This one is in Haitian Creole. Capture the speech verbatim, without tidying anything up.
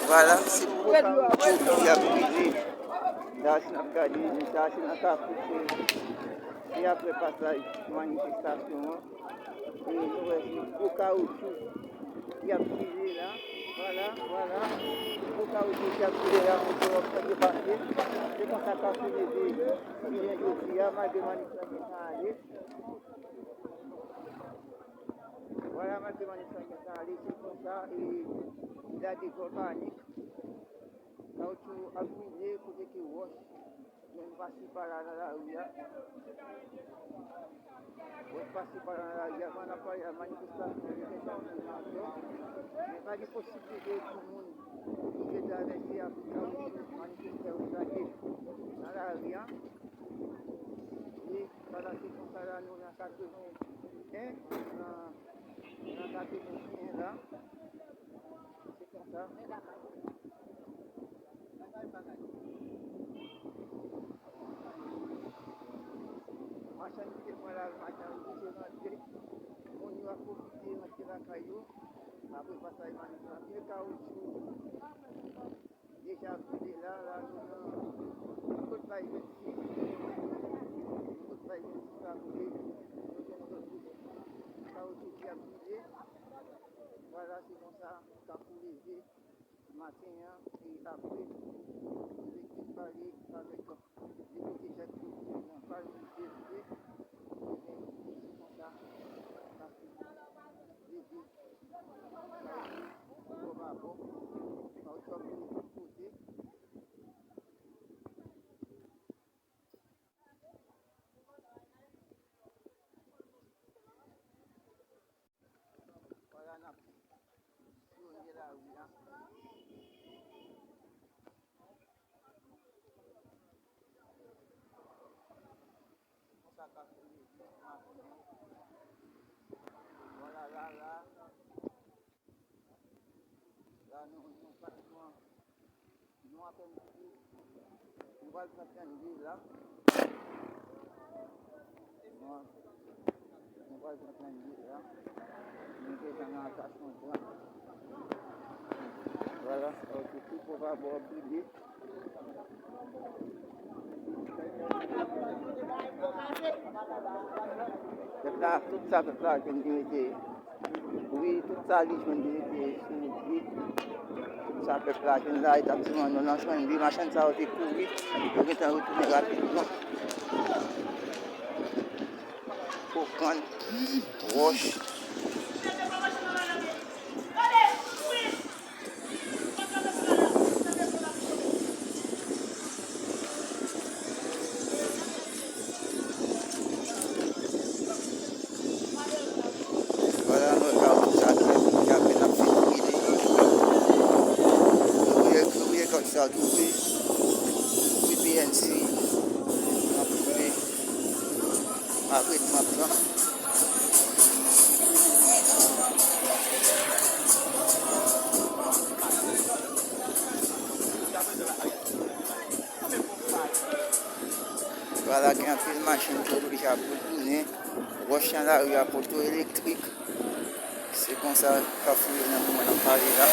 Vwala, se pou ki ap rive. Sa, si n ap gade, sa, se nan Kafou, se, se apre pasaj manifestasyon an. E nou wè se gwo kawoutchou ki ap brile la. Vwala, vwala. Gwo kawoutchou ki ap brile la, moto yo ap tande pase. Se konsa Kafou leve jounen jodi a, malgre manif la gentan ale. Vwala, malgre manif la gentan ale, se konsa, e, la devòl panik. Kawoutchou ap brile kote ke wòch. Jwenn pase pa la nan lari a. Wòch pase pa la nan lari a. Pandan n ap pale a, manifestasyon yo gentan vin ankò. Men pa gen posiblite pou moun rive travèse avèk kawoutchou manifestè yo lage nan lari a. E pandan se konsa la, nou nan katreven en, nan, nan katreven en la. Se konsa. Machann ki te pran lari maten an, yo oblije rantre. Moun yo ap pwofite rantre lakay yo. Apre pasaj manif la, anpil kawoutchou deja brile la, la nou nan Côte Baye vennsis. Côte Baye vennsis la kote nou jwenn lòt kawoutchou ki ap brile. Vwala, se konsa Kafou leve maten an, e apre, nou te pale avèk depoze Jacques Coty nan Palmis Berthier, ebyen, se konsa, Kafou leve, bò pa bò, kawoutchou ap brile tout kote. Vwala, n ap siyone lari a. Konsa Kafou leve maten an. Vwala, la, la. La, nou, nou, nou, nou apèn Nou pral pran trannde la. Nou, nou pral pran trannde la. Nou deja nan atasyon trant. Vwala, ok, tout pòv a bò brile. Pèp la, tout sa pèp la jwenn li mete. Wi, tout sa li jwenn li mete sou li. Tout sa pèp la jwenn la, e t ap di manno nan jwenn li, machann sa yo te kouri, yo gentan retounen rapidman. Pou pran wòch. Vwala, nou wè kawoutchou sa ki, ki apèn ap fin brile. Nou wè, nou wè kawoutchou sa twouve. Wi, P N C. N ap twouve. Apre, n ap pran. Vwala, gen anpil machin ki oblije ap retounen. Wòch nan lari a, poto elektrik. Se konsa Kafou ye nan moman n ap pale la.